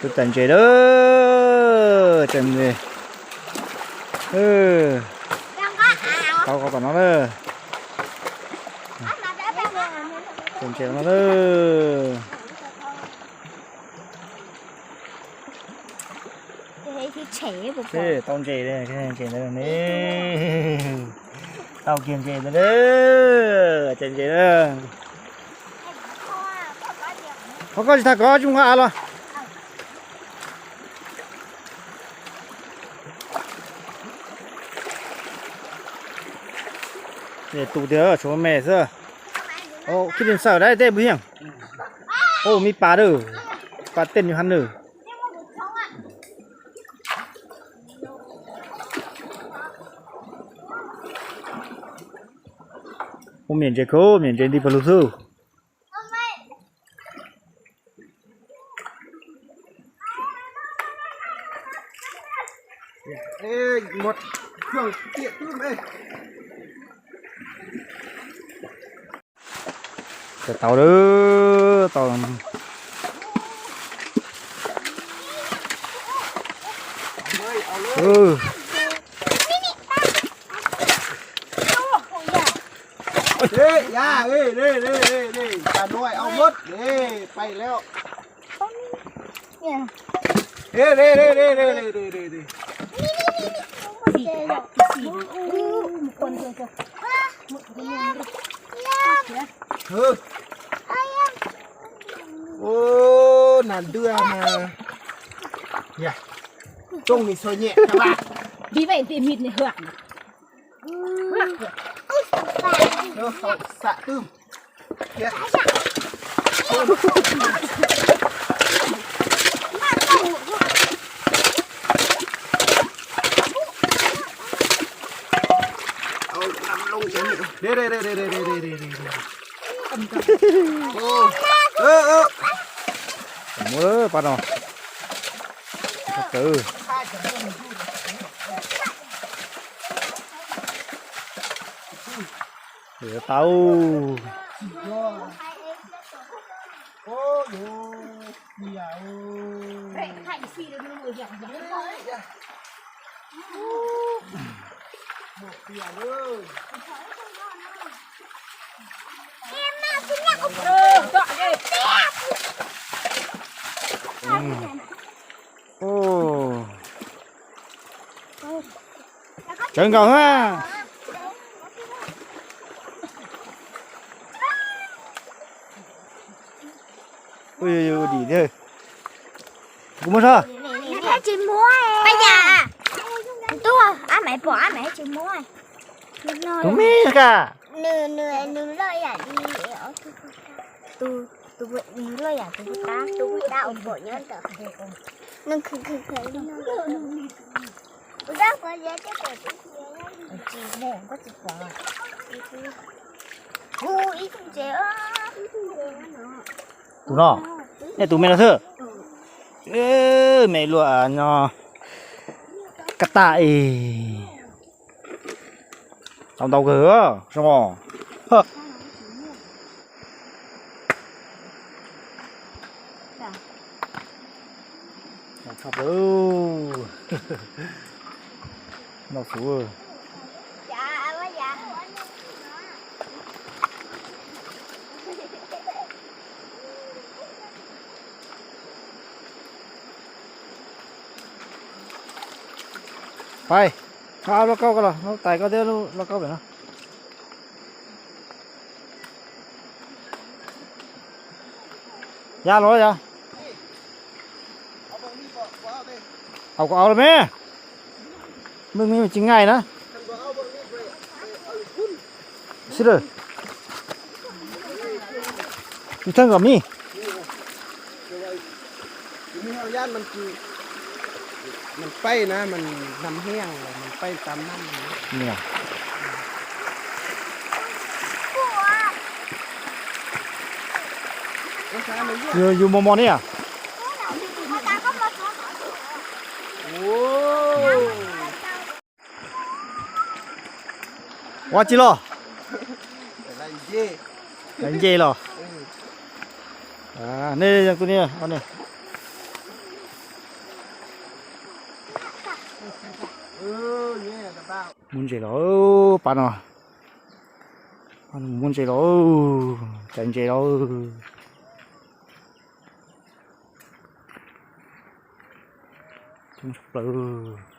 Tsa ntses lawm, tsa ntses. Tau ko tom no lawm. Tsa ntses no lawm. Tau ntses, ntses ntawd ne. Tau kiag ntses ntawd, tsa ntses lawm. Qhov koj tsis tas kov tsis muaj qhov av los. Tus tiag tshuav me xwb. Kij li xawm dab tej pw hiam. Ua me pas lawm, pas tej nyuag hav nws. Ua me ntses khaub, me ntses nti pawg lug xwb. Tau lawm, tau. Ê, ya, ê, ê, ê, ê, ê, bà nội ông mất, ê, bay leo. Ê, ê, ê, ê, ê, ê, ê, ê. Hơ. Ô, nàn đưa mà. Ya. Trông mình soi nhẹ các bạn. Đi vậy thì mịt này hưởng. Hơ, hơ, xạ tưm. Kìa. Đây, đây, đây. Ơ, ơ. Muab pas no. Tau. Tau. Tsawv nkaus na. Ui, ui, ui, dim thiab. Kuv muab soj. Tsis muab. Ab Maiv pom, Ab Maiv tsis muab. Tus me ka. Nws, nws, nws loj yam li ob tug pug tab. Tus, tus, nws loj yam tus pug tab, tus pug tab uas pom nyob ntawm. Nws khwv khwv khwv li no. Kuv dab kuv ziab coj pem tib si. Tsis muaj, koj tsis pom. Hu ib tug ntses, ib tug ntses no. Tus no, nej tus me no xwb. Me luaj no. Kab tas es. Tau ntau kawg zoo. Tshaj plaws. Noj fuv. Pais, no lauj kaub ko los, no tais koj thiab lauj kaub pem no. Ya los yog. Au, kuv au los me. Mej, mej tsis ngaij na. Sib lawm. Tus thawj kom mij. Yus mos mos ne yom. Ua tsi los? Nce los. Nej tus ne, ne. Muab ntses los, pab no, pab no muab ntses los, cais ntses los, coob tshaj plaws.